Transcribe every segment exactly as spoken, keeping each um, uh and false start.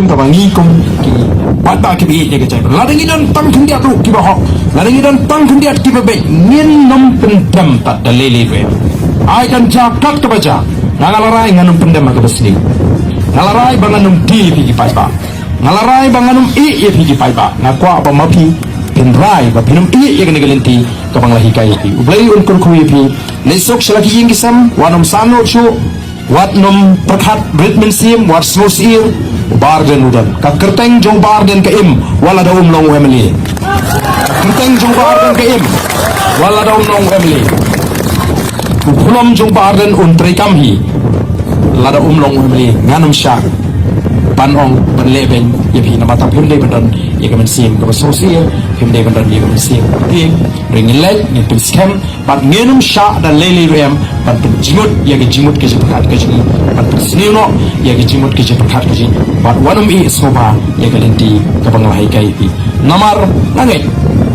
Kaba ngi kum ki paidbah kiba ïeit ïa ka jaitbynriew, lada ngi don tang khyndiat ruh kiba hok, lada ngi don tang khyndiat kiba beit, ngin nym pyndem pat da lei lei ruh. Ai kan jia kat kaba jia, nga, nga la rai ngan nym pyndem ha kaba sniew. Nga la rai ba ngan nym die ïa phi ki paidbah. Nga la rai ba ngan nym ïeh ïa phi ki paidbah. Nga kwah ba ma phi phin rai ba phin nym ïeh ïa kane ka lynti kaba nga la hikai ïa phi. U Blei un kyrkhu ïa phi. Leit suk sha la ki ïing ki sem, wat nym sangeh shuh, wat nym pyrkhat rit mynsiem, wat sngewsih. U Bah Ardent u don. Ka kyrteng jong u Bah Ardent ka im wat lada um long u M L A. Ka kyrteng jong u Bah Ardent ka im wat lada um long u M L A. U phylloim jong u Bah Ardent un treikam hi lada um long u M L A. Ngan nym shah ban ong ban leh beiñ ïa phi namar ba phim dei ban don ïa ka mynsiem kaba sngewsih, phim dei ban don ïa ka mynsiem kaba tieng. Hynrei ngin leit, ngin pynskhem, bad ngin nym shah da lei lei ruh em ban pynjingmut ïa ka jingmut ka jingpyrkhat ka jong ngi, ban pynsniew noh ïa ka jingmut ka jingpyrkhat ka jong ngi, bad wat nym ïeh sngewbha ïa ka lynti kaba nga la hikai ïa phi. Namar nga ngeit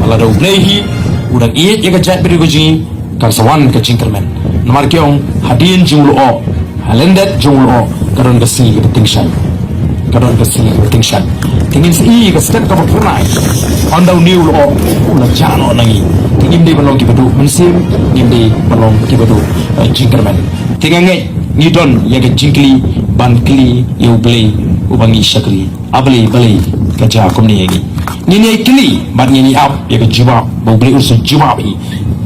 lada U Blei hi u dang ïeit ïa ka jaitbynriew ka jong ngi, kan sa wan ka jingkyrmen. Namar ki ong hadien jong u lyoh, ha lyndet jong u lyoh ka don ka sngi kaba tyngshaiñ. Ka don ka sngi kaba tyngshaiñ. Te ngin sa ïohi ka step kaba phyrnai. Ynda une u lyoh u la jah noh na ngi, te ngim dei ban long kiba duh mynsiem, ngim dei ban long kiba duh, eh, jingkyrmen. Te nga ngeit ngi don ïa ka jingkylli ban kylli ïa U Blei uba ngi shakri. A balei, balei ka jia kumne ïa ngi? Ngin ïai kylli bad ngin ïai ap ïa ka jubab ba U Blei un sa jubab hi.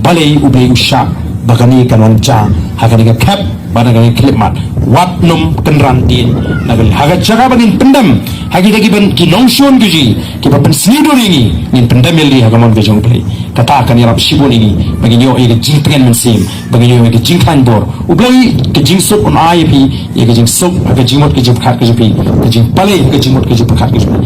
Balei U Blei u shah ba kane kan wan jia ha kane ka khep bad ha kane ka khyllipmat? Wat nym kynran dien na kane. Ha ka jaka ba ngin pyndem ha kita ki ban, ki nongshun ki jong ngi kiba pynsniew dur ïa ngi, ngin pyndem ïa lade ha ka mon ka jong U Blei. Kata kan ïarap shibun ïa ngi ba ngin ïoh ïa ka jingtngen mynsiem, ba ngin ïoh ïa ka jingkhlaiñ bor. U Blei ka jingsuk un ai ïa phi ïa ka jingsuk ha ka jingmut ka jingpyrkhat ka jong phi, ka jingpalei ha ka jingmut ka jingpyrkhat ka jong phi.